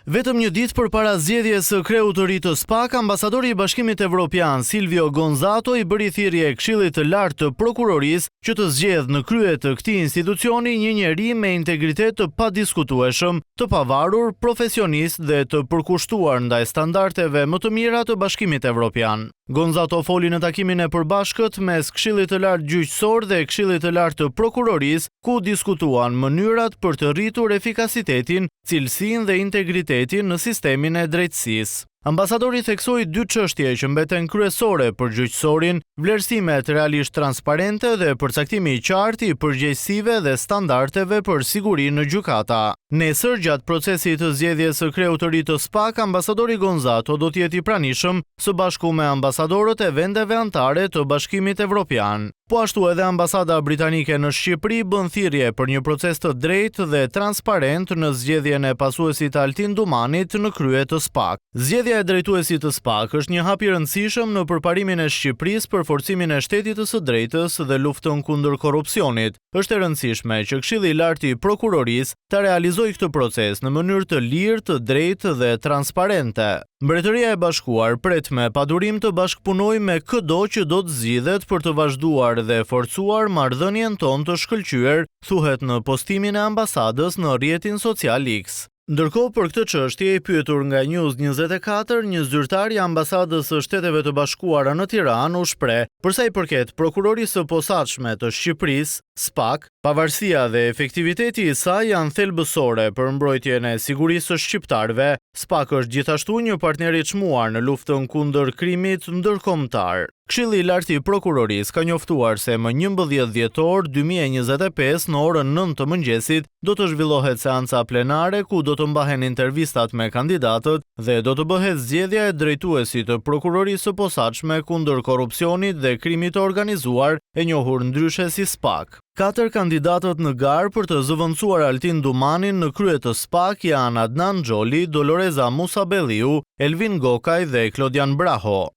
Vetëm një ditë përpara zgjedhjes së kreut të ri të SPAK, ambasadori i Bashkimit Evropian, Silvio Gonzato i bëri thirrje Këshillit të Lartë të Prokurorisë që të zgjedhë në krye të këtij institucioni një njeri me integritet të padiskutueshëm, të pavarur, profesionist dhe të përkushtuar ndaj standardeve më të mira të Bashkimit Evropian. Gonzato foli në takimin e përbashkët mes Këshillit të Lartë Gjyqësor dhe Këshillit të Lartë të Prokurorisë, ku diskutuan mënyrat për të rritur efikasitetin, cilësinë dhe integritetin në sistemin e drejtësisë. Ambasadori theksoi dy çështje që mbeten kryesore për gjyqësorin, vlerësimet realisht transparente dhe përcaktimi i qartë i përgjegjësive dhe standardeve për sigurinë në gjykata. Nesër, gjatë procesit të zgjedhjes së kreut të ri të SPAK, ambasadori Gonzato do të jetë i pranishëm së bashku me ambasadorët e vendeve anëtare të Bashkimit Evropian. Po ashtu edhe ambasada britanike në Shqipëri bën thirrje për një proces të drejtë dhe transparent në zgjedhjen e pasuesit të Altin Dumanit në krye të SPAK. Zgjedhja e drejtuesit të SPAK është një hap i rëndësishëm në përparimin e Shqipërisë për forcimin e shtetit të së drejtës dhe luftën kundër korrupsionit. Është e rëndësishme që Këshilli i Lartë i Prokurorisë ta realizojë këtë proces në mënyrë të lirë, të drejtë dhe transparente. Mbretëria e Bashkuar pret me padurim të bashkëpunojë me këdo që do të zgjidhet për të vazhduar dhe forcuar marrëdhënien tonë të shkëlqyer, thuhet në postimin e ambasadës në rrjetin social X. Ndërkohë për këtë çështje i pyetur nga News 24, një zyrtar i ambasadës së Shteteve të Bashkuara në Tiranë u shpreh, për sa i përket Prokurorisë së Posaçme të Shqipërisë, SPAK, pavarësia dhe efektiviteti i saj janë thelbësore për mbrojtjen e sigurisë së shqiptarëve. SPAK është gjithashtu një partner i çmuar në luftën kundër krimit ndërkombëtar. Këshilli i Lartë i Prokurorisë ka njoftuar se më 11 dhjetor 2025 në orën 9 të mëngjesit do të zhvillohet seanca plenare ku do të mbahen intervistat me kandidatët dhe do të bëhet zgjedhja e drejtuesit të Prokurorisë së Posaçme kundër Korrupsionit dhe Krimit të Organizuar, e njohur ndryshe si SPAK. Katër kandidatët në garë për të zëvendësuar Altin Dumanin në krye të SPAK janë Adnan Xholi, Doloreza Musabelliu, Elvin Gokaj dhe Klodian Braho.